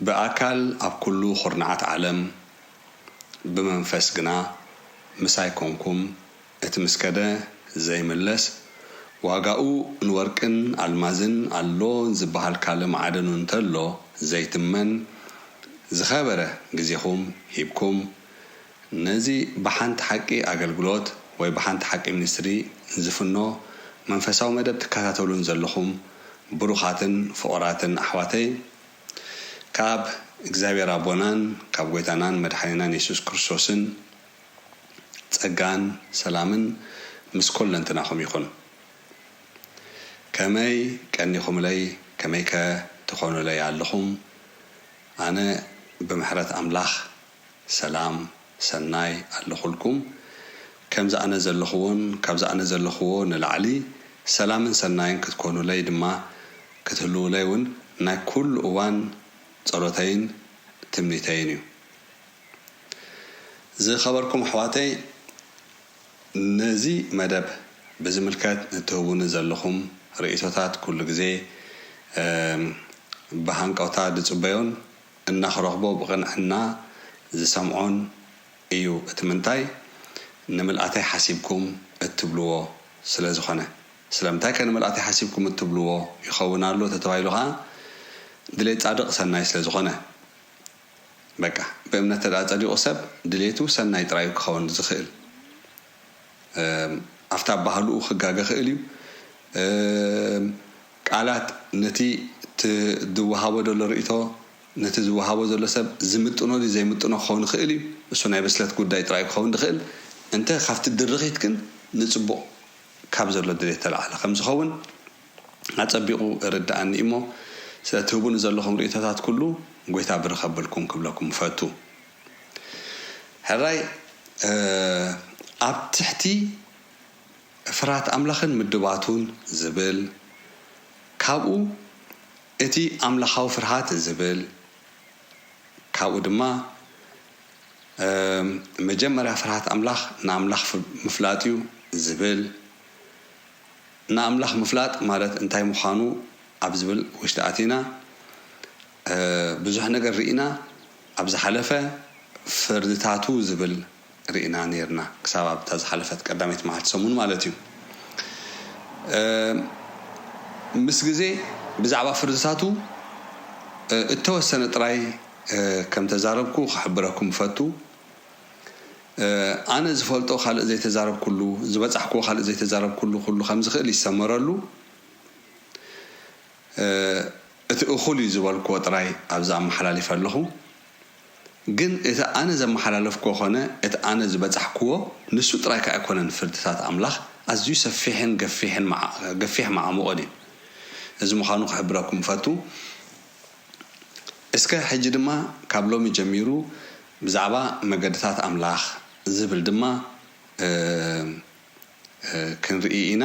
ብኣካል ኣብ ኩሉ ኹርናዓት ዓለም፣ ብመንፈስ ግና ምሳይ ኮንኩም፣ እቲ ምስ ከደ ዘይምለስ፣ ዋጋኡ ንወርቅን ኣልማዝን ኣሎ ዝበሃል ካልእ ማዕደኑ እንተሎ ዘይትመን፣ ዝኸበረ ግዜኹም ሂብኩም፣ ነዚ ብሓንቲ ሓቂ ኣገልግሎት ወይ ብሓንቲ ሓቂ ሚኒስትሪ ዝፍኖ መንፈሳዊ መደብ ትከታተሉን ዘለኹም ብሩኻትን ፍቑራትን ኣሕዋተይ፣ ካብ እግዚኣብሔር ኣቦናን ካብ ጐይታናን መድሓኒናን የሱስ ክርስቶስን ጸጋን ሰላምን ምስ ኰለንትናኹም ይኹን። ከመይ ቀኒኹምለይ? ከመይከ ትኾኑለይ ኣለኹም? ኣነ ብምሕረት ኣምላኽ ሰላም ሰናይ ኣለኹልኩም። ከምዚ ኣነ ዘለኽዎን ካብዚ ኣነ ዘለኽዎ ንላዕሊ ሰላምን ሰናይን ክትኮኑለይ ድማ ክትህልዉለይ እውን ናይ ኩሉ እዋን ጸሎተይን ትምኒተይን እዩ። ዝኸበርኩም ኣሕዋተይ፣ ነዚ መደብ ብዝምልከት እትህቡኒ ዘለኹም ርእይቶታት ኩሉ ግዜ፣ እም፣ ብሃንቀውታ ዝጽበዮን እናኽረኽቦ ብቕንዕና ዝሰምዖን እዩ። እቲ ምንታይ፣ ንምልኣተይ ሓሲብኩም እትብልዎ ስለ ዝኾነ። ስለምንታይ ከ ንምልኣተይ ሓሲብኩም እትብልዎ ይኸውን ኣሎ ተተባሂሉ ኸዓ፣ ድሌት ጻድቕ ሰናይ ስለ ዝኾነ። በቃ፣ ብእምነት ተደኣ ጸዲቑ ሰብ ድሌቱ ሰናይ ጥራይ እዩ ክኸውን ዝኽእል። እም፣ ኣብታ ባህልኡ ክጋገ ክእል እዩ። እም፣ ቃላት ነቲ ት-፣ ዝወሃቦ ዘሎ ርእይቶ፣ ነቲ ዝወሃቦ ዘሎ ሰብ ዝምጥኖ ድዩ ዘይምጥኖ ክኸውን ይኽእል እዩ። እሱ ናይ ብስለት ጉዳይ ጥራይ ክኸውን ዝኽእል። እንተ ካብቲ ድርኺት ግን ንጽቡቕ ካብ ዘሎ ድሌት ተላዕለ ከም ዝኸውን ኣጸቢቑ እርድኣኒ እሞ፣ ስለ ትህቡኒ ዘለኹም ርእይቶታት ኩሉ ጐይታ ብርኽ ኣብልኩም ክብለኩም እፈቱ። ሕራይ፣ እ፣ ኣብ ትሕቲ ፍርሃት ኣምላኽን ምድባቱን ዝብል፣ ካብኡ እቲ ኣምላኻዊ ፍርሃት ዝብል፣ ካብኡ ድማ፣ እም፣ መጀመርያ ፍርሃት ኣምላኽ ንኣምላኽ ፍ-፣ ምፍላጥ እዩ ዝብል፣ ንኣምላኽ ምፍላጥ ማለት እንታይ ምዃኑ ኣብ ዝብል ውሽጢ ኣቲና፣ እ፣ ብዙሕ ነገር ርኢና፣ ኣብ ዝሓለፈ ፍርድታቱ ዝብል ርኢና ነይርና፣ ክሳብ ኣብታ ዝሓለፈት ቀዳመይቲ መዓልቲ ሰሙን ማለት እዩ። እ፣ ምስ ግዜ ብዛዕባ ፍርድታቱ፣ እ፣ እተወሰነ ጥራይ፣ እ፣ ከም ተዛረብኩ ክሕብረኩም እፈቱ። እ፣ ኣነ ዝፈልጦ ካልእ ዘይተዛረብኩሉ፣ ዝበጻሕክዎ ካልእ ዘይተዛረብኩሉ ኩሉ ከም ዝኽእል ይሰመረሉ። እ፣ እቲ እኹል እዩ ዝበልክዎ ጥራይ ኣብዚ ኣመሓላሊፈ ኣለኹ። ግን እቲ ኣነ ዘመሓላለፍክዎ ኾነ እቲ ኣነ ዝበጻሕክዎ፣ ንሱ ጥራይ ከኣ ኣይኮነን ፍርድታት ኣምላኽ ኣዝዩ ሰፊሕን ገፊሕን መዓ-፣ ገፊሕ መዓሙቕን እዩ። እዚ ምዃኑ ክሕብረኩም እፈቱ። እስከ ሕጂ ድማ ካብ ሎሚ ጀሚሩ ብዛዕባ መገድታት ኣምላኽ ዝብል ድማ፣ እ፣ እ፣ ክንርኢ ኢና።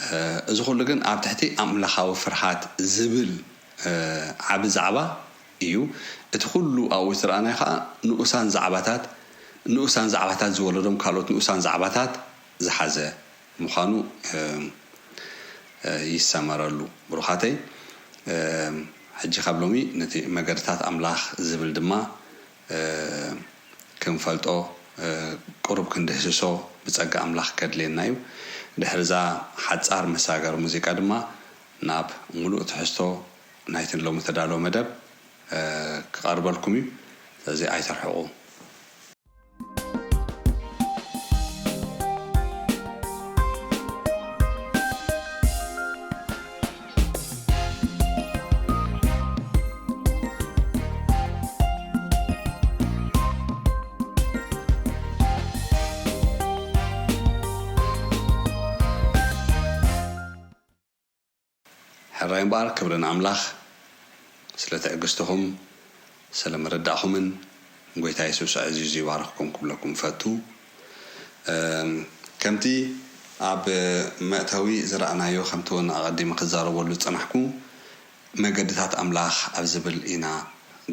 እ፣ እዚ ኩሉ ግን ኣብ ትሕቲ ኣምላኻዊ ፍርሃት ዝብል፣ እ፣ ዓቢ ዛዕባ እዩ። እቲ ኩሉ ኣብኡ ዝተረኣናዮ ከኣ ንኡሳን ዛዕባታት፣ ንኡሳን ዛዕባታት ዝወለዶም ካልኦት ንኡሳን ዛዕባታት ዝሓዘ ምዃኑ፣ እ፣ እ፣ ይሰመረሉ። ብሩኻተይ፣ እ፣ ሕጂ ካብ ሎሚ ነቲ መገድታት ኣምላኽ ዝብል ድማ፣ እ፣ ክንፈልጦ፣ እ፣ ቁሩብ ክንድህስሶ ብጸጋ ኣምላኽ ከድልየና እዩ። ድሕሪ እዛ ሓጻር መሳገሪ ሙዚቃ ድማ ናብ ምሉእ ትሕዝቶ ናይቲ ሎሚ ተዳለወ መደብ፣ እ፣ ክቐርበልኩም እዩ። ስለዚ ኣይትርሕቑ። ሕራይ እምበኣር ክብሪ ንኣምላኽ፣ ስለ ትዕግስትኹም፣ ስለ ምርዳእኹምን ጐይታ የሱስ ኣዕዚዙ ይባርኽኩም ክብለኩም እፈቱ። እም፣ ከምቲ ኣብ መእተዊ ዝረኣናዮ፣ ከምቲ እውን ኣቐዲመ ክዛረበሉ ዝጸናሕኩ፣ መገድታት ኣምላኽ ኣብ ዝብል ኢና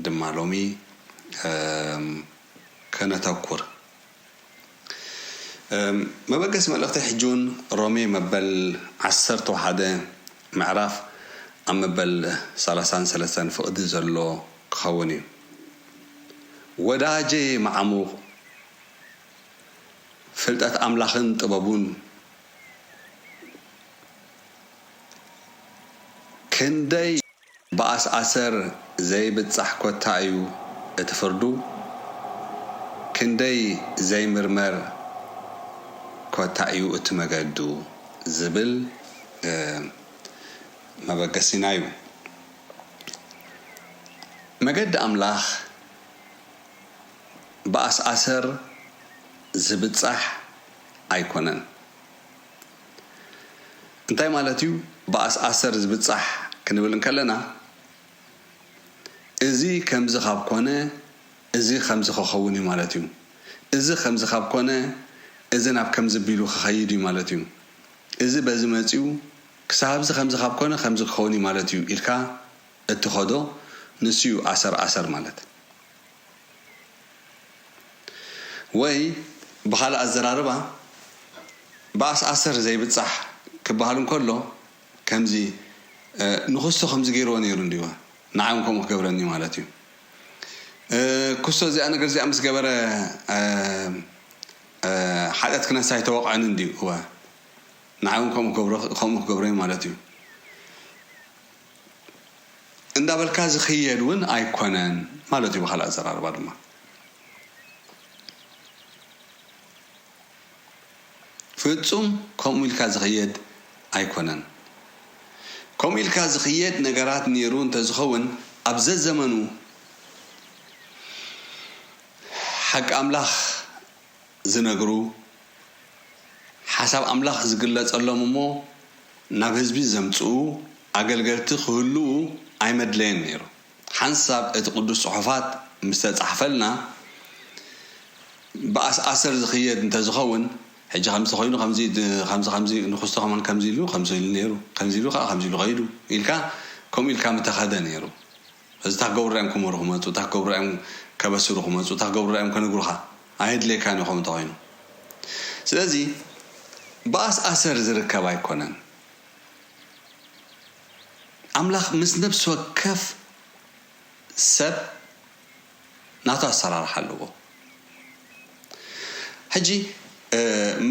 ድማ ሎሚ፣ እም፣ ከነተኩር። እም፣ መበገሲ መልእኽተይ ሕጂ እውን ሮሜ መበል ዓሰርተ ሓደ ምዕራፍ ኣብ መበል ሰላሳን ሰለስተን ፍቕዲ ዘሎ ክኸውን እዩ። ወዳጄ ማዕሙቕ ፍልጠት ኣምላኽን ጥበቡን፣ ክንደይ ብኣስኣሰር ዘይብጻሕ ኮታ እዩ እቲ ፍርዱ፣ ክንደይ ዘይምርመር ኮታ እዩ እቲ መገዱ ዝብል፣ እ፣ መበገሲና እዩ። መገዲ ኣምላኽ ብኣስኣሰር ዝብጻሕ ኣይኮነን። እንታይ ማለት እዩ? ብኣስኣሰር ዝብጻሕ ክንብል እንከለና፣ እዚ ከምዚ ካብ ኮነ፣ እዚ ከምዚ ክኸውን እዩ ማለት እዩ። እዚ ከምዚ ካብ ኮነ፣ እዚ ናብ ከምዚ ቢሉ ክኸይድ እዩ ማለት እዩ። እዚ በዚ መጺኡ፣ ክሳብ እዚ ከምዚ ካብ ኮነ፣ ከምዚ ክኸውን እዩ ማለት እዩ ኢልካ እትኸዶ፣ ንሱ እዩ ኣሰር ኣሰር ማለት። ወይ ብኻልእ ኣዘራርባ፣ ብኣስኣሰር ዘይብጻሕ ክበሃል እንከሎ፣ ከምዚ፣ እ፣ ንኹስቶ ከምዚ ገይርዎ ነይሩ እንዲዋ፣ ንዓይ እውን ከምኡ ክገብረኒ ማለት እዩ። እ፣ ኩስቶ እዚኣ ነገር እዚኣ ምስ ገበረ፣ እ፣ እ፣ ሓጢኣት ክነሳ ኣይተወቕዐን እንድዩ። እወ፣ ንዓይ እውን ከምኡ ክገብሮ-፣ ከምኡ ክገብሮ እዩ ማለት እዩ። እንዳበልካ ዝኽየድ እውን ኣይኮነን ማለት እዩ። ብኻልእ ኣዘራርባ ድማ፣ ፍጹም ከምኡ ኢልካ ዝኽየድ ኣይኮነን። ከምኡ ኢልካ ዝኽየድ ነገራት ነይሩ እንተዝኸውን፣ ኣብ ዘዘመኑ ሓቂ ኣምላኽ ዝነግሩ፣ ሓሳብ ኣምላኽ ዝግለጸሎም እሞ ናብ ህዝቢ ዘምጽኡ ኣገልገልቲ ክህልዉ ኣይመድለየን ነይሩ። ሓንሳብ እቲ ቅዱስ ጽሑፋት ምስ ተጻሕፈልና፣ ብኣስኣሰር ዝኽየድ እንተዝኸውን፣ ሕጂ ከምዚ ተኾይኑ፣ ከምዚ፣ ከምዚ፣ ከምዚ፣ ንኹስቶ ከማን ከምዚ ኢሉ፣ ከምዚ ኢሉ ነይሩ፣ ከምዚ ኢሉ ከኣ ከምዚ ኢሉ ኸይዱ ኢልካ፣ ከምኡ ኢልካ ምተኸደ ነይሩ። እዚ እታ ክገብሩ እዮም ክምህሩ ክመጹ፣ እታ ክገብሩ እዮም ከበስሩ ክመጹ፣ እታ ክገብሩ እዮም ከነግሩኻ። ኣየድልየካን እዩ ከምኡ እንተኾይኑ። ስለዚ ብኣስኣሰር ዝርከብ ኣይኮነን። ኣምላኽ ምስ ነፍሲ ወከፍ ሰብ ናቱ ኣሰራርሓ ኣለዎ። ሕጂ፣ እ፣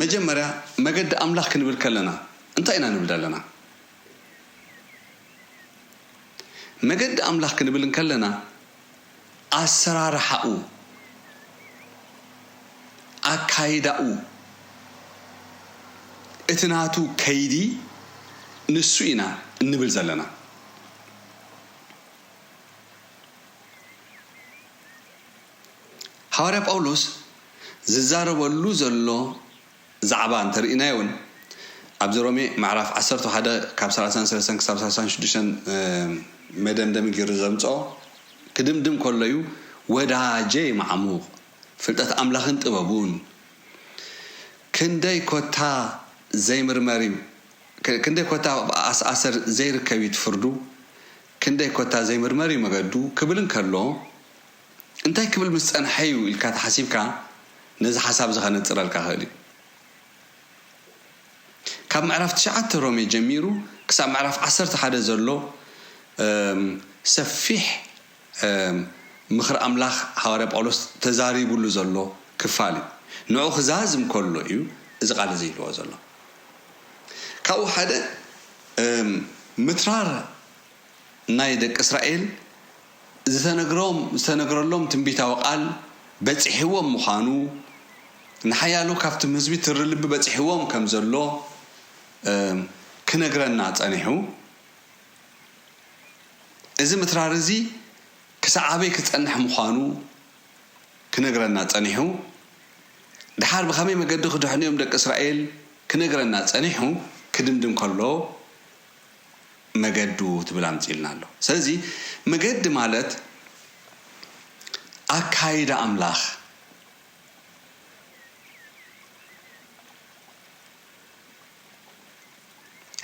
መጀመርያ መገዲ ኣምላኽ ክንብል ከለና እንታይ ኢና ንብል ኣለና? መገዲ ኣምላኽ ክንብል እንከለና፣ ኣሰራርሓኡ፣ ኣካይዳኡ፣ እቲ ናቱ ከይዲ ንሱ ኢና እንብል ዘለና። ሃዋርያ ጳውሎስ ዝዛረበሉ ዘሎ ዛዕባ እንተርኢናዮ እውን፣ ኣብዚ ሮሜ ምዕራፍ ዓሰርተ ሓደ ካብ ሰላሳን ሰለስተን ክሳብ ሰላሳን ሽዱሽተን፣ እ፣ መደምደሚ ገይሩ ዘምጽኦ፣ ክድምድም ከሎ እዩ፣ "ወዳጄ ማዕሙቕ ፍልጠት ኣምላኽን ጥበቡን፣ ክንደይ ኮታ ዘይምርመር እዩ፣ ክ-፣ ክንደይ ኮታ ኣስኣሰር ዘይርከብ እዩ እቲ ፍርዱ፣ ክንደይ ኮታ ዘይምርመር እዩ መገዱ" ክብል እንከሎ፣ እንታይ ክብል ምስ ጸንሐ እዩ ኢልካ ተሓሲብካ፣ ነዚ ሓሳብ እዚ ከነጽረልካ ክእል እዩ። ካብ ምዕራፍ ትሽዓተ ሮሜ ጀሚሩ ክሳብ ምዕራፍ ዓሰርተ ሓደ ዘሎ፣ እም፣ ሰፊሕ፣ እም፣ ምኽሪ ኣምላኽ ሃዋርያ ጳውሎስ ተዛሪቡሉ ዘሎ ክፋል እዩ። ንዑ ክዛዝም ከሎ እዩ እዚ ቃል እዚ ኢልዎ ዘሎ። ካብኡ ሓደ፣ እም፣ ምትራር ናይ ደቂ እስራኤል ዝተነግሮም-፣ ዝተነግረሎም ትንቢታዊ ቃል በጺሕዎም ምዃኑ፣ ንሓያሎ ካብቶም ህዝቢ ትሪ ልቢ በጺሕዎም ከም ዘሎ፣ እም፣ ክነግረና ጸኒሑ። እዚ ምትራር እዚ ክሳዕ ኣበይ ክጸንሕ ምዃኑ ክነግረና ጸኒሑ። ድሓር ብኸመይ መገዲ ክድሕኑ እዮም ደቂ እስራኤል ክነግረና ጸኒሑ። ክድምድም ከሎ፣ መገዱ ትብል ኣምጺእልና ኣሎ። ስለዚ መገዲ ማለት ኣካይዳ ኣምላኽ።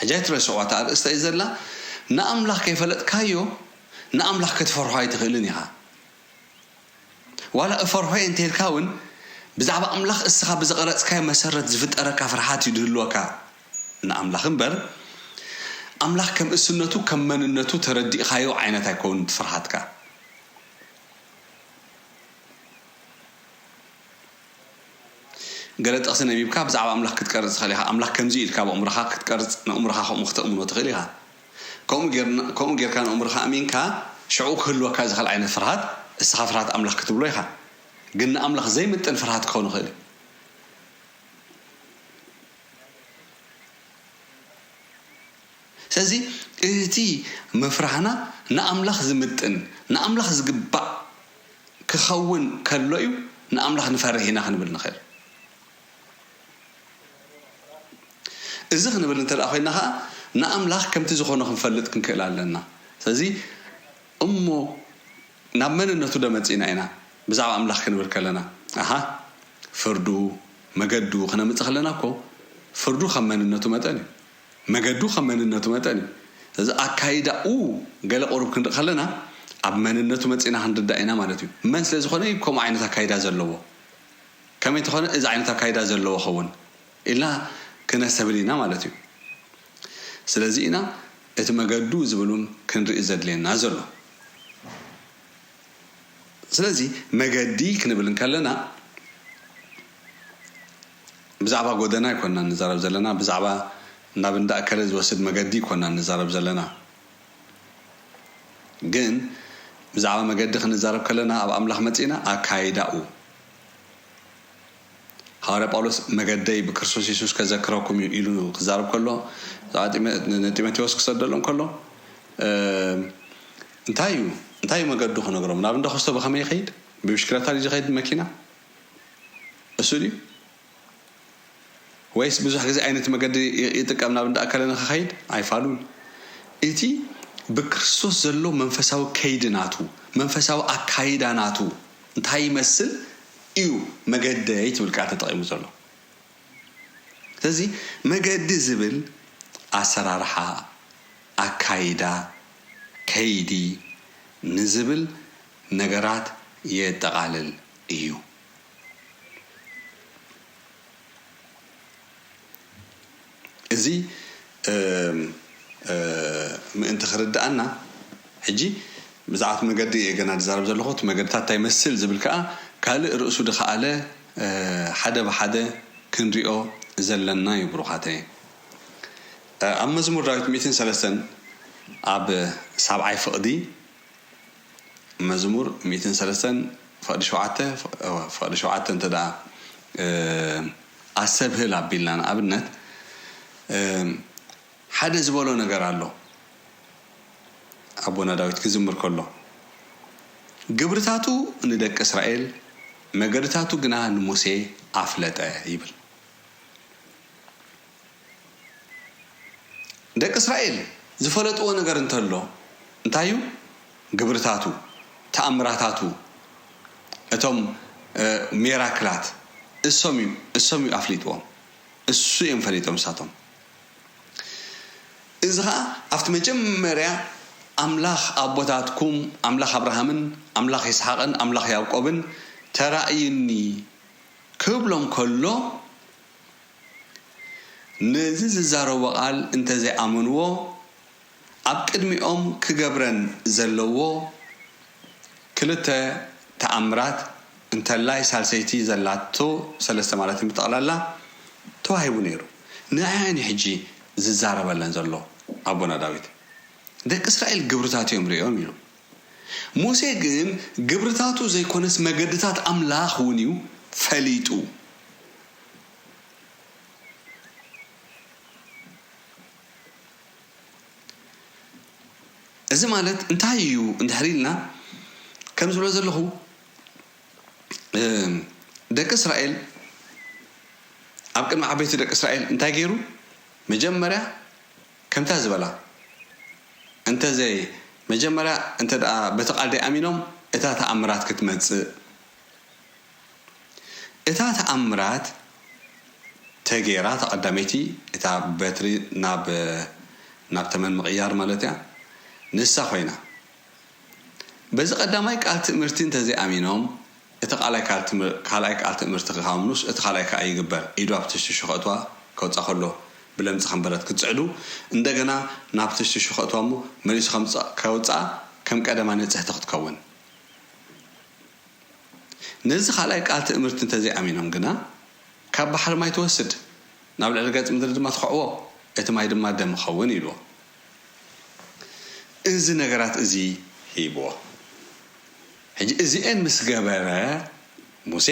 ሕጂ ኣይትረስዕዋ፣ እታ ኣርእስቲ እዩ ዘላ። ንኣምላኽ ከይፈለጥካዮ፣ ንኣምላኽ ክትፈርሖ ኣይትኽእልን ኢኻ። ዋላ እፈርሖ እየ እንተኢልካ እውን፣ ብዛዕባ ኣምላኽ እስኻ ብዝቐረጽካዮ መሰረት ዝፍጠረካ ፍርሃት እዩ ዝህልወካ ንኣምላኽ እምበር፣ ኣምላኽ ከም እስነቱ፣ ከም መንነቱ ተረዲእኻዮ ዓይነት ኣይከውን እቲ ፍርሃትካ። ገለ ጥቕሲ ነቢብካ ብዛዕባ ኣምላኽ ክትቀርጽ ትኽእል ኢኻ። ኣምላኽ ከምዚ ኢልካ ብእምሮኻ ክትቀርጽ፣ ንእምሮኻ ከምኡ ክተእምኖ ትኽእል ኢኻ። ከምኡ ጌርና-፣ ከምኡ ጌርካ ንእምሮኻ ኣሚንካ፣ ሽዑ ክህልወካ ዝኽእል ዓይነት ፍርሃት፣ እስኻ ፍርሃት ኣምላኽ ክትብሎ ኢኻ። ግን ንኣምላኽ ዘይምጥን ፍርሃት ክኸውን ይኽእል እዩ። ስለዚ እቲ ምፍራህና ንኣምላኽ ዝምጥን፣ ንኣምላኽ ዝግባእ ክኸውን ከሎ እዩ ንኣምላኽ ንፈርህ ኢና ክንብል ንኽእል። እዚ ክንብል እንተ ደኣ ኮይና ኸዓ ንኣምላኽ ከምቲ ዝኾኖ ክንፈልጥ ክንክእል ኣለና። ስለዚ እሞ ናብ መንነቱ ዶ መጺእና ኢና ብዛዕባ ኣምላኽ ክንብል ከለና? ኣሃ፣ ፍርዱ፣ መገዱ ክነምጽእ ከለና እኮ ፍርዱ ከም መንነቱ መጠን እዩ። መገዱ ከም መንነቱ መጠን እዩ። ስለዚ ኣካይዳኡ ገለ ቁሩብ ክንርኢ ከለና ኣብ መንነቱ መጺእና ክንርዳእ ኢና ማለት እዩ። መን ስለ ዝኾነ እዩ ከምኡ ዓይነት ኣካይዳ ዘለዎ? ከመይ እንተኾነ እዚ ዓይነት ኣካይዳ ዘለዎ ኸውን ኢልና ክነስተብል ኢና ማለት እዩ። ስለዚ ኢና እቲ መገዱ ዝብል እውን ክንርኢ ዘድልየና ዘሎ። ስለዚ መገዲ ክንብል እንከለና ብዛዕባ ጎደና ኣይኮንና ንዛረብ ዘለና፣ ብዛዕባ ናብ እንዳ እከለ ዝወስድ መገዲ ኣይኮንና ንዛረብ ዘለና። ግን ብዛዕባ መገዲ ክንዛረብ ከለና ኣብ ኣምላኽ መጺእና ኣካይዳኡ። ሃዋርያ ጳውሎስ "መገደይ ብክርስቶስ የሱስ ከዘክረኩም እዩ" ኢሉ ክዛረብ ከሎ፣ ብዛዕባ ጢሞ-፣ ንጢሞቴዎስ ክሰደሎም ከሎ፣ እ፣ እንታይ እዩ፣ እንታይ እዩ መገዱ ክነግሮም? ናብ እንዳ ክስቶ ብኸመይ ይኸይድ? ብብሽክለታ ድዩ ዝኸይድ? መኪና? እሱ ድዩ? ወይስ ብዙሕ ግዜ ዓይነት መገዲ ይ-፣ ይጥቀም ናብ እንዳ ኣከለ ንኽኸይድ? ኣይፋሉን። እቲ ብክርስቶስ ዘሎ መንፈሳዊ ከይዲ ናቱ፣ መንፈሳዊ ኣካይዳ ናቱ እንታይ ይመስል እዩ መገደይ ትብል ቃል ተጠቒሙ ዘሎ። ስለዚ መገዲ ዝብል ኣሰራርሓ፣ ኣካይዳ፣ ከይዲ ንዝብል ነገራት የጠቓልል እዩ። እዚ፣ እም፣ እ፣ ምእንቲ ክርድኣና፣ ሕጂ ብዛዕባ እቲ መገዲ እየ ገና ዝዛረብ ዘለኹ። እቲ መገድታት እንታይ ይመስል ዝብል ከኣ ካልእ ርእሱ ዝኸኣለ፣ እ፣ ሓደ ብሓደ ክንሪኦ ዘለና እዩ ብሩኻተይ። እ፣ ኣብ መዝሙር ዳዊት ሚእትን ሰለስተን ኣብ ሳብዓይ ፍቕዲ፣ መዝሙር ሚእትን ሰለስተን ፍቕዲ ሸውዓተ፣ ፍቕ-፣ ፍቕዲ ሸውዓተ እንተ ደኣ፣ እ፣ ኣስተብህል ኣቢልና ንኣብነት፣ እ፣ ሓደ ዝበሎ ነገር ኣሎ። ኣቦና ዳዊት ክዝምር ከሎ፣ "ግብርታቱ ንደቂ እስራኤል፣ መገድታቱ ግና ንሙሴ ኣፍለጠ" ይብል። ደቂ እስራኤል ዝፈለጥዎ ነገር እንተሎ እንታይ እዩ? ግብርታቱ፣ ተኣምራታቱ፣ እቶም፣ እ፣ ሜራክላት እሶም እዩ፣ እሶም እዩ ኣፍሊጥዎም። እሱ እዮም ፈሊጦም ንሳቶም። እዚ ኸዓ ኣብቲ መጀመርያ ኣምላኽ ኣቦታትኩም፣ ኣምላኽ ኣብርሃምን ኣምላኽ ይስሓቅን ኣምላኽ ያዕቆብን ተራእዩኒ ክብሎም ከሎ፣ ነዚ ዝዛረቦ ቃል እንተዘይኣመንዎ፣ ኣብ ቅድሚኦም ክገብረን ዘለዎ ክልተ ተኣምራት፣ እንተላይ ሳልሰይቲ ዘላቶ ሰለስተ ማለት እዩ ብጠቕላላ ተዋሂቡ ነይሩ። ንዕን እዩ ሕጂ ዝዛረበለን ዘሎ ኣቦና ዳዊት። ደቂ እስራኤል ግብርታት እዮም ርእዮም ኢሉ። ሙሴ ግን ግብርታቱ ዘይኮነስ መገድታት ኣምላኽ እውን እዩ ፈሊጡ። እዚ ማለት እንታይ እዩ እንድሕር ኢልና፣ ከም ዝብሎ ዘለኹ፣ እም፣ ደቂ እስራኤል፣ ኣብ ቅድሚ ዓበይቲ ደቂ እስራኤል እንታይ ገይሩ? መጀመርያ ከምታ ዝበላ፣ እንተዘይ፣ መጀመርያ እንተ ደኣ በቲ ቃል ደይኣሚኖም፣ እታ ተኣምራት ክትመጽእ፣ እታ ተኣምራት ተገይራ፣ እታ ቀዳመይቲ፣ እታ በትሪ ናብ፣ ናብ ተመን ምቕያር ማለት እያ፣ ንሳ ኮይና። በዚ ቀዳማይ ቃል ትእምርቲ እንተዘይኣሚኖም፣ እቲ ቃላይ ቃል ትም-፣ ካልኣይ ቃል ትእምርቲ ክሃምኑስ፣ እቲ ካልኣይ ከኣ ይግበር። ኢዱ ኣብ ትሽትሹ ከእትዋ ከውጻ ከሎ፣ ብለምጺ ከም በረድ ክትጽዕዱ፣ እንደገና ናብ ትሽትሹ ከእትዋ እሞ፣ መሊሱ ከምጽ-፣ ከውጻ ከም ቀደማ ንጽህቲ ክትከውን። ነዚ ካልኣይ ቃል ትእምርቲ እንተዘይኣሚኖም ግና፣ ካብ ባሕሪ ማይ ትወስድ፣ ናብ ልዕሊ ገጽ ምድሪ ድማ ትኸዕዎ፣ እቲ ማይ ድማ ደም ይኸውን ኢልዎ። እዚ ነገራት እዚ ሂብዎ። ሕጂ እዚኤን ምስ ገበረ፣ ሙሴ፣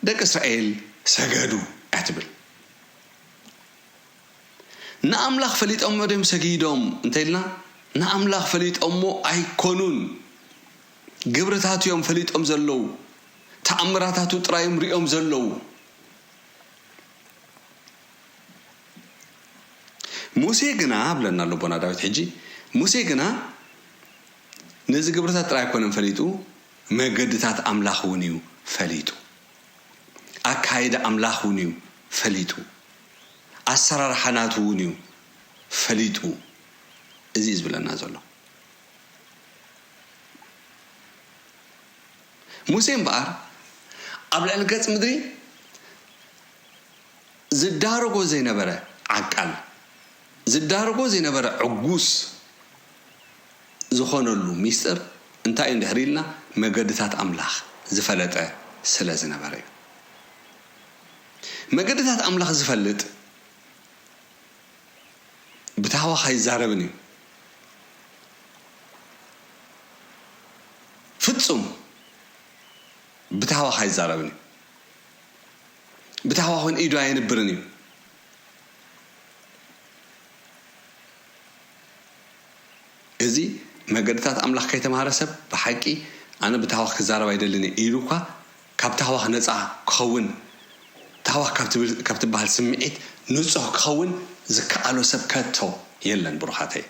"ደቂ እስራኤል ሰገዱ" እያ ትብል። ንኣምላኽ ፈሊጦሞ ድዮም ሰጊዶም እንተኢልና፣ ንኣምላኽ ፈሊጦሞ ኣይኮኑን። ግብርታቱ እዮም ፈሊጦም ዘለዉ። ተኣምራታቱ ጥራይ እዮም ሪኦም ዘለዉ። ሙሴ ግና፣ ብለና ኣሎ ኣቦና ዳዊት ሕጂ፣ ሙሴ ግና ነዚ ግብርታት ጥራይ ኣይኮነን ፈሊጡ፣ መገድታት ኣምላኽ እውን እዩ ፈሊጡ። ኣካይዳ ኣምላኽ እውን እዩ ፈሊጡ። ኣሰራርሓ ናቱ እውን እዩ ፈሊጡ። እዚ እዩ ዝብለና ዘሎ። ሙሴ እምበኣር ኣብ ልዕሊ ገጽ ምድሪ ዝዳረጎ ዘይነበረ ዓቃል፣ ዝዳረጎ ዘይነበረ ዕጉስ ዝኾነሉ ሚስጥር እንታይ እዩ እንድሕር ኢልና፣ መገድታት ኣምላኽ ዝፈለጠ ስለ ዝነበረ እዩ። መገድታት ኣምላኽ ዝፈልጥ ብታህዋኽ ኣይዛረብን እዩ። ፍጹም ብታህዋኽ ኣይዛረብን እዩ። ብታህዋኽ እውን ኢዱ ኣየንብርን እዩ። እዚ መገድታት ኣምላኽ ከይተማህረ ሰብ ብሓቂ ኣነ ብታህዋኽ ክዛረብ ኣይደልን እየ ኢሉ እኳ ካብ ታህዋኽ ነፃ ክኸውን፣ ታህዋኽ ካብ ትብል-፣ ካብ ትበሃል ስምዒት ንጹህ ክኸውን ዝከኣሎ ሰብ ከቶ የለን ብሩኻተይ።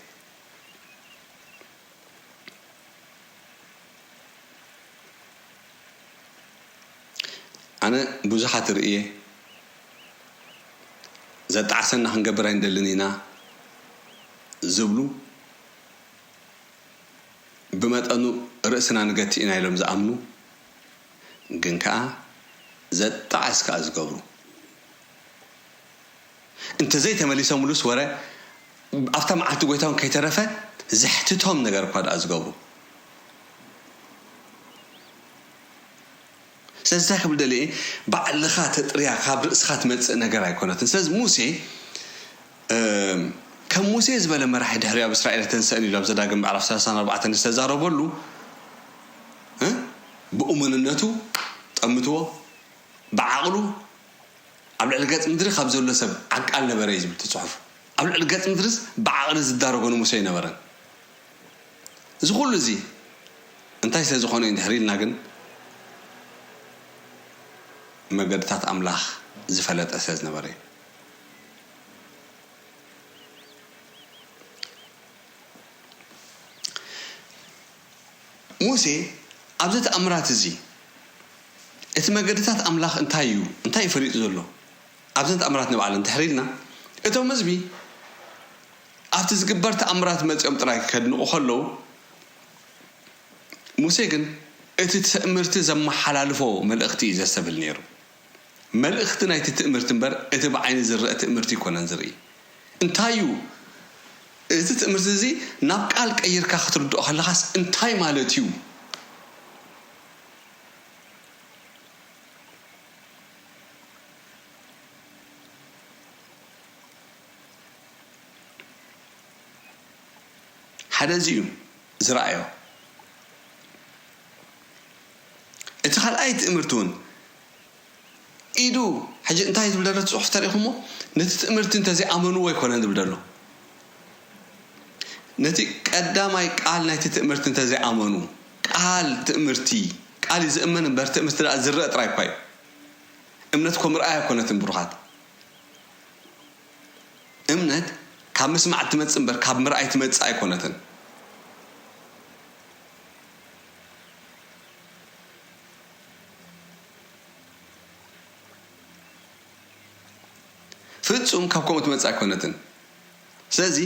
ኣነ ብዙሓት ርእየ ዘጣዕሰና ክንገብር ኣይንደልን ኢና ዝብሉ፣ ብመጠኑ ርእስና ንገቲ ኢና ኢሎም ዝኣምኑ፣ ግን ከኣ ዘጣዕስ ከኣ ዝገብሩ። እንተዘይተመሊሶምሉስ ወረ ኣብታ መዓልቲ ጎይታ እውን ከይተረፈ ዘሕትቶም ነገር እኳ ደኣ ዝገብሩ። ስለዚ እንታይ ክብል ደልየ፣ ባዕልኻ ተጥርያ ካብ ርእስኻ ትመጽእ ነገር ኣይኮነትን። ስለዚ ሙሴ፣ እም፣ ከም ሙሴ ዝበለ መራሒ ድሕሪ ኣብ እስራኤል ኣይተንስአን ኢሉ ኣብ ዘዳግም ምዕራፍ ሰላሳን ኣርባዕተን ዝተዛረበሉ፣ እ፣ ብእሙንነቱ ጠምትዎ፣ ብዓቕሉ ኣብ ልዕሊ ገጽ ምድሪ ካብ ዘሎ ሰብ ዓቃል ነበረ እዩ ዝብል እቲ ጽሑፍ። ኣብ ልዕሊ ገጽ ምድርስ ብዓቕሊ ዝዳረጎ ንሙሴ ኣይነበረን። እዚ ኩሉ እዚ እንታይ ስለ ዝኾነ እዩ እንድሕር ኢልና ግን፣ መገድታት ኣምላኽ ዝፈለጠ ስለ ዝነበረ እዩ። ሙሴ ኣብዚ ተኣምራት እዚ እቲ መገድታት ኣምላኽ እንታይ እዩ፣ እንታይ እዩ ፈሊጡ ዘሎ? ኣብዘን ተኣምራት ንባዕለን እንድሕር ኢልና፣ እቶም ህዝቢ ኣብቲ ዝግበር ተኣምራት መጺኦም ጥራይ ከድንቑ ከለዉ፣ ሙሴ ግን እቲ ትእምርቲ ዘመሓላልፎ መልእኽቲ እዩ ዘስተብህል ነይሩ። መልእኽቲ ናይቲ ትእምርቲ እምበር፣ እቲ ብዓይኒ ዝረአ ትእምርቲ ኣይኮነን ዝርኢ። እንታይ እዩ? እዚ ትእምርቲ እዚ ናብ ቃል ቀይርካ ክትርድኦ ከለኻስ እንታይ ማለት እዩ? ሓደ እዚ እዩ ዝረኣዮ። እቲ ካልኣይ ትእምርቲ እውን ኢዱ፣ ሕጂ እንታይ ዝብል ዘሎ ጽሑፍ ተሪኹሞ? ነቲ ትእምርቲ እንተዘይኣመንዎ ኣይኮነን ዝብል ዘሎ። ነቲ ቀዳማይ ቃል ናይቲ ትእምርቲ እንተዘይኣመኑ፣ ቃል ትእምርቲ፣ ቃል እዩ ዝእመን እምበር ትእምርቲ ደኣ ዝረአ ጥራይ እኳ እዩ። እምነት እኮ ምርኣይ ኣይኮነትን ብሩኻት። እምነት ካብ ምስማዕ ትመጽእ እምበር ካብ ምርኣይ ትመጽእ ኣይኮነትን። ፍጹም ካብ ከምኡ ትመጽእ ኣይኮነትን። ስለዚ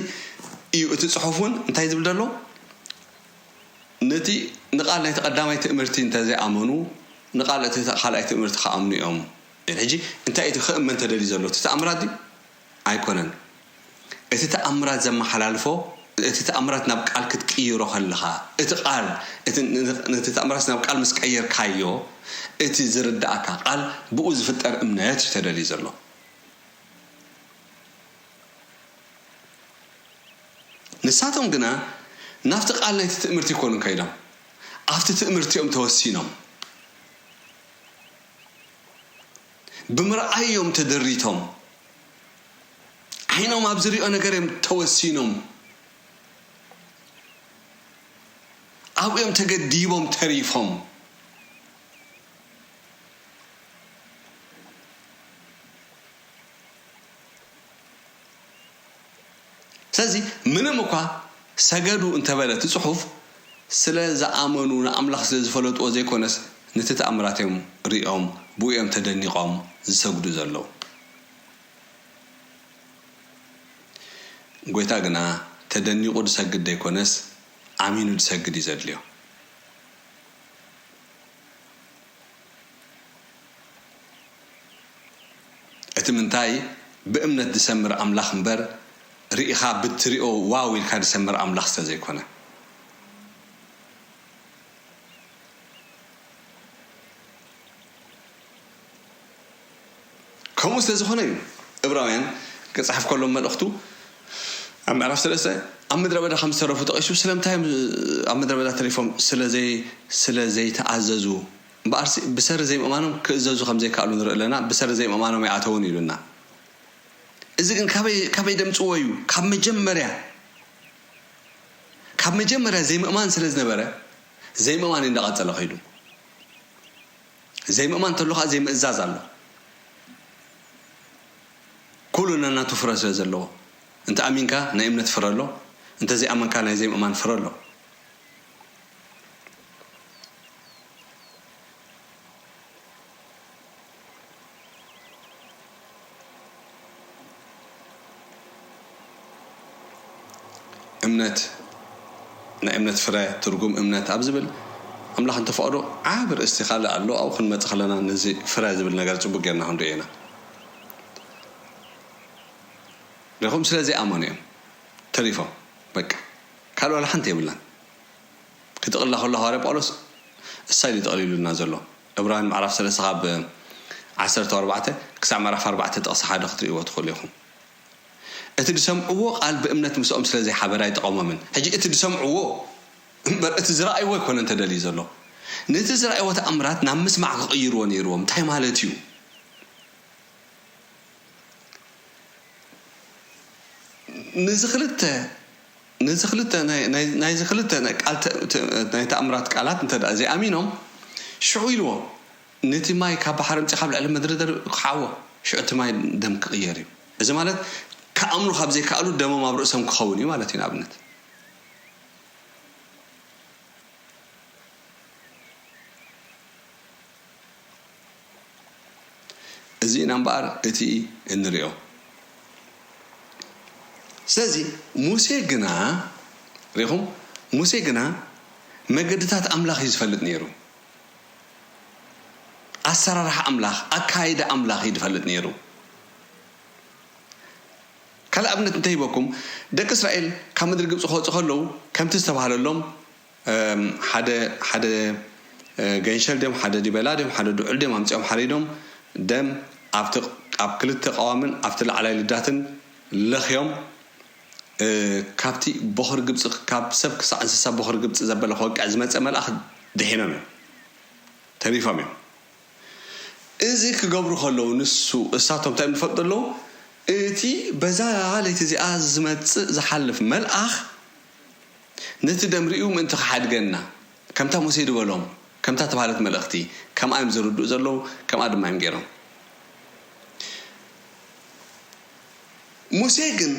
እዩ እቲ ጽሑፍ እውን እንታይ ዝብል ዘሎ? ነቲ ንቓል ናይቲ ቀዳማይ ትእምርቲ እንተዘይኣመኑ፣ ንቓል እቲ ካልኣይ ትእምርቲ ክኣምኑ እዮም። ሕጂ እንታይ እቲ ክእመን ተደልዩ ዘሎ? እቲ ተኣምራት ድዩ? ኣይኮነን። እቲ ተኣምራት ዘመሓላልፎ እቲ ተኣምራት ናብ ቃል ክትቅይሮ ከለኻ፣ እቲ ቃል፣ እቲ፣ ነቲ ተኣምራት ናብ ቃል ምስ ቀየርካዮ፣ እቲ ዝርድኣካ ቃል ብኡ ዝፍጠር እምነት እዩ ተደልዩ ዘሎ። ንሳቶም ግና ናብቲ ቃል ናይቲ ትእምርቲ ኣይኮኑን ከይዶም፣ ኣብቲ ትእምርቲ እዮም ተወሲኖም። ብምርኣይ እዮም ተደሪቶም። ዓይኖም ኣብ ዝሪኦ ነገር እዮም ተወሲኖም። ኣብኡ እዮም ተገዲቦም ተሪፎም። ስለዚ ምንም እኳ ሰገዱ እንተበለ እቲ ጽሑፍ፣ ስለ ዝኣመኑ ንኣምላኽ ስለ ዝፈለጥዎ ዘይኮነስ፣ ነቲ ተኣምራት እዮም ሪኦም፣ ብኡ እዮም ተደኒቖም ዝሰግዱ ዘለዉ። ጎይታ ግና ተደኒቑ ዝሰግድ ዘይኮነስ፣ ኣሚኑ ዝሰግድ እዩ ዘድልዮ። እቲ ምንታይ ብእምነት ዝሰምር ኣምላኽ እምበር፣ ርኢኻ ብትሪኦ ዋው ኢልካ ዝሰምር ኣምላኽ ስለ ዘይኮነ። ከምኡ ስለ ዝኾነ እዩ እብራውያን ክጽሕፍ ከሎ መልእኽቱ ኣብ ምዕራፍ ሰለስተ ኣብ ምድረ በዳ ከም ዝተረፉ ጠቒሱ፣ ስለምንታይ እዮም ኣብ ምድረ በዳ ተሪፎም? ስለ ዘይ-፣ ስለ ዘይተኣዘዙ። እምበኣርሲ ብሰሪ ዘይምእማኖም ክእዘዙ ከም ዘይከኣሉ ንርኢ ኣለና። ብሰሪ ዘይምእማኖም ኣይኣተውን ኢሉና። እዚ ግን ካበይ፣ ካበይ ደምጽዎ እዩ? ካብ መጀመርያ፣ ካብ መጀመርያ ዘይምእማን ስለ ዝነበረ፣ ዘይምእማን እዩ እንዳቐጸለ ከይዱ። ዘይምእማን እንተሎ ኸዓ ዘይምእዛዝ ኣሎ። ኩሉ ነናቱ ፍረ ስለ ዘለዎ፣ እንተ ኣሚንካ ናይ እምነት ፍረ ኣሎ፣ እንተ ዘይኣመንካ ናይ ዘይምእማን ፍረ ኣሎ። እምነት፣ ናይ እምነት ፍረ፣ ትርጉም እምነት ኣብ ዝብል፣ ኣምላኽ እንተፈቐዶ ዓቢ ርእስቲ ካልእ ኣሎ፣ ኣብኡ ክንመጽእ ከለና ነዚ ፍረ ዝብል ነገር ጽቡቕ ጌርና ክንሪኦ ኢና። ርኢኹም? ስለ ዘይኣመኑ እዮም ተሪፎም። በቃ፣ ካልእ ዋላ ሓንቲ የብላን። ክጥቕላ ከሎ ሃዋርያ ጳውሎስ እሳ ኢሉ ጠቕሊሉልና ዘሎ። ዕብራውያን ምዕራፍ ሰለስተ ካብ ዓሰርተ ኣርባዕተ ክሳብ ምዕራፍ ኣርባዕተ ጥቕሲ ሓደ ክትርእይዎ ትኽእሉ ኢኹም። እቲ ዝሰምዕዎ ቃል ብእምነት ምስኦም ስለ ዘይሓበረ ኣይጠቐሞምን። ሕጂ እቲ ዝሰምዕዎ እምበር እቲ ዝረኣይዎ ኣይኮነን ተደልዩ ዘሎ። ነቲ ዝረኣይዎ ተኣምራት ናብ ምስማዕ ክቕይርዎ ነይርዎም። እንታይ ማለት እዩ? ነዚ ክልተ፣ ነዚ ክልተ ናይ፣ ናይ፣ ናይዚ ክልተ ናይ ቃል ተ-፣ ተ-፣ ናይ ተኣምራት ቃላት እንተ ደኣ ዘይኣሚኖም፣ ሽዑ ኢልዎ፣ ነቲ ማይ ካብ ባሕሪ ኣምጺኻ ኣብ ልዕሊ ምድሪ ደር-፣ ክሓዎ፣ ሽዑ እቲ ማይ ደም ክቕየር እዩ። እዚ ማለት፣ ክኣምኑ ካብ ዘይከኣሉ ደሞም ኣብ ርእሶም ክኸውን እዩ ማለት እዩ፣ ንኣብነት። እዚ ኢና እምበኣር እቲ እንሪኦ። ስለዚ ሙሴ ግና፣ ርኢኹም፣ ሙሴ ግና መገድታት ኣምላኽ እዩ ዝፈልጥ ነይሩ። ኣሰራርሓ ኣምላኽ፣ ኣካይዳ ኣምላኽ እዩ ዝፈልጥ ነይሩ። ካልእ ኣብነት እንተሂበኩም፣ ደቂ እስራኤል ካብ ምድሪ ግብጺ ክወጹ ከለዉ፣ ከምቲ ዝተባህለሎም፣ እም፣ ሓደ፣ ሓደ፣ እ፣ ገንሸል ድዮም፣ ሓደ ዲበላ ድዮም፣ ሓደ ድዑል ድዮም ኣምጺኦም ሓሪዶም፣ ደም ኣብቲ፣ ኣብ ክልተ ቀዋምን ኣብቲ ላዕላይ ልዳትን ለኽዮም፣ እ፣ ካብቲ ቦኽሪ ግብጺ፣ ካብ ሰብ ክሳዕ እንስሳ ቦኽሪ ግብጺ ዘበለ ክወቅዕ ዝመጸ መልኣኽ ድሒኖም እዮም፣ ተሪፎም እዮም። እዚ ክገብሩ ከለዉ ንሱ፣ እሳቶም እንታይ እዮም ዝፈልጡ ኣለዉ? እቲ በዛ ለይቲ እዚኣ ዝመጽእ ዝሓልፍ መልኣኽ ነቲ ደም ርእዩ ምእንቲ ክሓድገና፣ ከምታ ሙሴ ዝበሎም፣ ከምታ ተባህለት መልእኽቲ፣ ከምኣ እዮም ዝርድኡ ዘለዉ፣ ከምኣ ድማ እዮም ገይሮም። ሙሴ ግን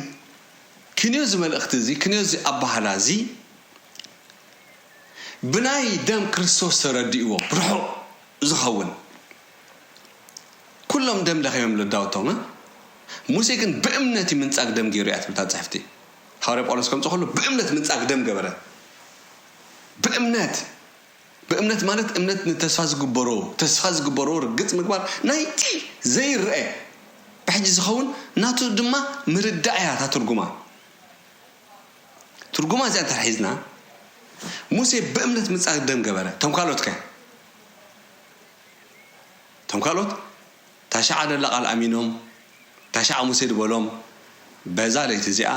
ክንዮ እዚ መልእኽቲ እዚ፣ ክንዮ እዚ ኣባህላ እዚ፣ ብናይ ደም ክርስቶስ ተረዲእዎ ብርሑቕ ዝኸውን። ኩሎም ደም ለኺዮም ለዳውቶም፣ እ? ሙሴ ግን ብእምነት እዩ ምንጻግ ደም ገይሩ እያ ትብል እታ ጽሕፍቲ። ሃዋርያ ጳውሎስ ከምጽእ ከሎ ብእምነት ምንጻግ ደም ገበረ። ብእምነት፣ ብእምነት ማለት እምነት ንተስፋ ዝግበሮ፣ ተስፋ ዝግበሮ ርግጽ ምግባር ናይቲ ዘይረአ ብሕጂ ዝኸውን ናቱ ድማ ምርዳእ እያ እታ ትርጉማ። ትርጉማ እዚኣ እንተ ሒዝና፣ ሙሴ ብእምነት ምጻግ ደም ገበረ። እቶም ካልኦት ከ? እቶም ካልኦት ታሽዓ ደላ ቃል ኣሚኖም፣ ታሽዓ ሙሴ ዝበሎም፣ በዛ ለይቲ እዚኣ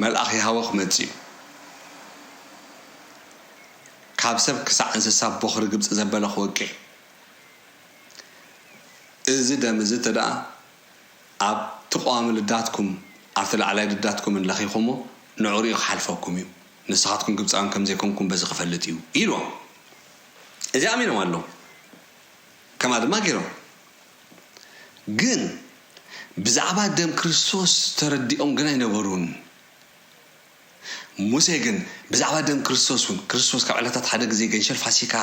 መልኣኽ ያህወ ክመጽእ እዩ። ካብ ሰብ ክሳዕ እንስሳ ቦኽሪ ግብጺ ዘበለ ክወቅዕ። እዚ ደም እዚ እንተ ደኣ ኣብቲ ቀዋሚ ልዳትኩም፣ ኣብቲ ላዕላይ ልዳትኩም እንለኺኹሞ፣ ንዕኡ ሪኡ ክሓልፈኩም እዩ። ንስኻትኩም ግብጻውያን ከም ዘይኮንኩም በዚ ክፈልጥ እዩ ኢልዎም። እዚ ኣሚኖም ኣለዉ። ከምኣ ድማ ገይሮም። ግን ብዛዕባ ደም ክርስቶስ ተረዲኦም ግን ኣይነበሩን። ሙሴ ግን ብዛዕባ ደም ክርስቶስ እውን፣ ክርስቶስ ካብ ዕለታት ሓደ ግዜ ገንሸል ፋሲካ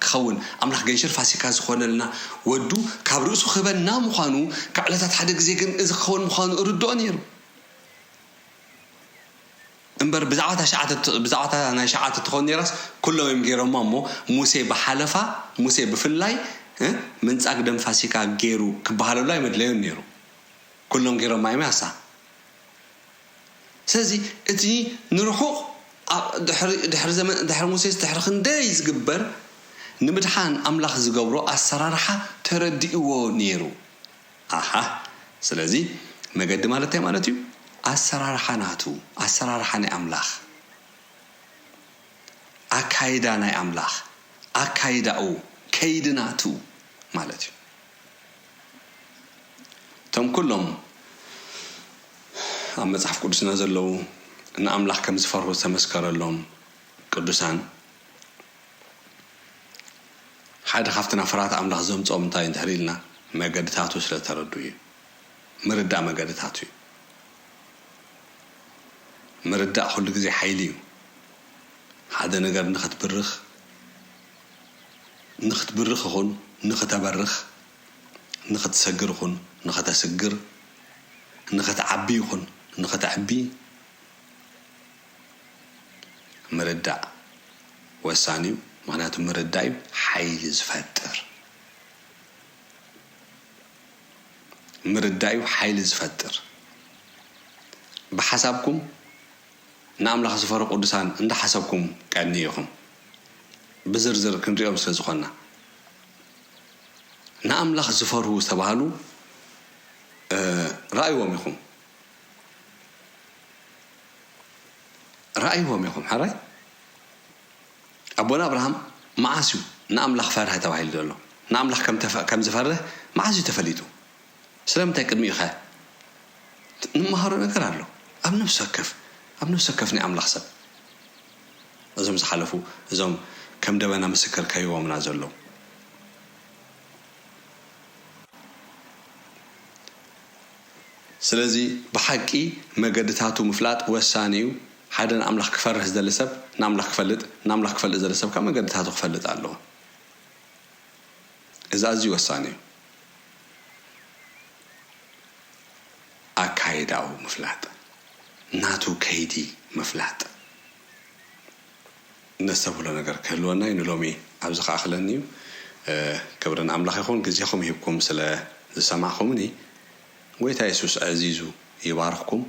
ክኸውን፣ ኣምላኽ ገንሸል ፋሲካ ዝኾነልና ወዱ ካብ ርእሱ ክህበና ምዃኑ፣ ካብ ዕለታት ሓደ ግዜ ግን እዚ ክኸውን ምዃኑ እርድኦ ነይሩ። እምበር ብዛዕባ እታ ሸዓተ፣ ብዛዕባ እታ ናይ ሸዓተ ትኸውን ነይራስ፣ ኩሎም እዮም ገይሮማ እሞ፣ ሙሴ ብሓለፋ፣ ሙሴ ብፍላይ፣ እ፣ ምንጻግ ደም ፋሲካ ገይሩ ክበሃለሉ ኣይመድለዮን ነይሩ። ኩሎም ገይሮማ እዮም ያሳ። ስለዚ እቲ ንርሑቕ ኣብ ድሕሪ፣ ድሕሪ ዘመን፣ ድሕሪ ሙሴስ ድሕሪ ክንደይ ዝግበር ንምድሓን ኣምላኽ ዝገብሮ ኣሰራርሓ ተረዲእዎ ነይሩ። ኣሃ፣ ስለዚ መገዲ ማለት እንታይ ማለት እዩ? ኣሰራርሓ ናቱ፣ ኣሰራርሓ ናይ ኣምላኽ፣ ኣካይዳ ናይ ኣምላኽ፣ ኣካይዳኡ፣ ከይዲ ናቱ ማለት እዩ። እቶም ኩሎም ኣብ መጽሓፍ ቅዱስና ዘለዉ ንኣምላኽ ከም ዝፈርሁ ዝተመስከረሎም ቅዱሳን፣ ሓደ ካብቲ ናብ ፍርሃት ኣምላኽ ዘምጽኦም እንታይ እንድሕር ኢልና፣ መገድታቱ ስለ ተረዱ እዩ። ምርዳእ መገድታቱ እዩ። ምርዳእ ኩሉ ግዜ ሓይሊ እዩ። ሓደ ነገር ንኽትብርኽ፣ ንኽትብርኽ ይኹን ንኽተበርኽ፣ ንኽትሰግር ይኹን ንኽተስግር፣ ንኽትዓቢ ይኹን ንኽተዕቢ፣ ምርዳእ ወሳኒ እዩ። ምኽንያቱ ምርዳእ እዩ ሓይሊ ዝፈጥር። ምርዳእ እዩ ሓይሊ ዝፈጥር። ብሓሳብኩም ንኣምላኽ ዝፈርሁ ቅዱሳን እንዳሓሰብኩም ቀንዩ ኢኹም። ብዝርዝር ክንሪኦም ስለ ዝኾንና። ንኣምላኽ ዝፈርሁ ዝተባህሉ፣ እ፣ ረኣይዎም ኢኹም። ረኣይዎም ኢኹም። ሕራይ ኣቦና ኣብርሃም መዓስ እዩ ንኣምላኽ ፈርሀ ተባሂሉ ዘሎ? ንኣምላኽ ከም ተፈ-፣ ከም ዝፈርህ መዓስ እዩ ተፈሊጡ? ስለምንታይ ቅድሚኡ ኸ? ንመሃሮ ነገር ኣሎ። ኣብ ነፍሲ ወከፍ፣ ኣብ ነፍሲ ወከፍ ናይ ኣምላኽ ሰብ፣ እዞም ዝሓለፉ፣ እዞም ከም ደበና ምስክር ከይቦምና ዘለዉ። ስለዚ ብሓቂ መገድታቱ ምፍላጥ ወሳኒ እዩ። ሓደ ንኣምላኽ ክፈርህ ዝደሊ ሰብ ንኣምላኽ ክፈልጥ፣ ንኣምላኽ ክፈልጥ ዝደሊ ሰብ ከዓ መገድታቱ ክፈልጥ ኣለዎ። እዚ ኣዝዩ ወሳኒ እዩ። ኣካይዳኡ ምፍላጥ፣ ናቱ ከይዲ ምፍላጥ። ነስተብህሎ ነገር ክህልወና እዩ። ንሎሚ ኣብዚ ክኣኽለኒ እዩ። እ፣ ክብሪ ንኣምላኽ ይኹን፣ ግዜኹም ሂብኩም ስለ ዝሰማዕኩምኒ። ጎይታ የሱስ ኣዕዚዙ ይባርኽኩም።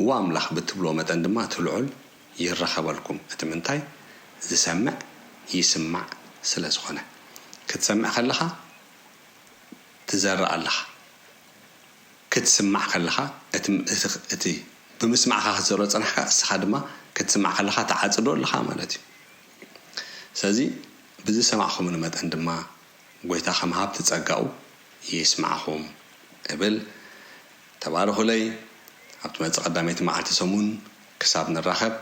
ወኣምላኽ ብትብልዎ መጠን ድማ እቲ ልዑል ይረኸበልኩም። እቲ ምንታይ? ዝሰምዕ ይስማዕ ስለ ዝኾነ። ክትሰምዕ ከለኻ ትዘርእ ኣለኻ። ክትስማዕ ከለኻ፣ እቲ፣ እቲ፣ እቲ ብምስማዕኻ ክትዘርኦ ዝጸናሕካ፣ እስኻ ድማ ክትስማዕ ከለኻ ትዓጽዶ ኣለኻ ማለት እዩ። ስለዚ ብዝሰማዕኹምኒ መጠን ድማ፣ ጎይታ ከም ሃብቲ ጸጋኡ ይስማዕኹም እብል። ተባረኹለይ። ኣብ ትመጽእ ቀዳመይቲ መዓልቲ ሰሙን ክሳብ ንራኸብ፣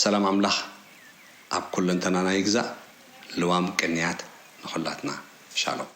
ሰላም ኣምላኽ ኣብ ኩለንተናና ይግዛእ። ልዋም ቅንያት ንኹላትና። ሻሎም።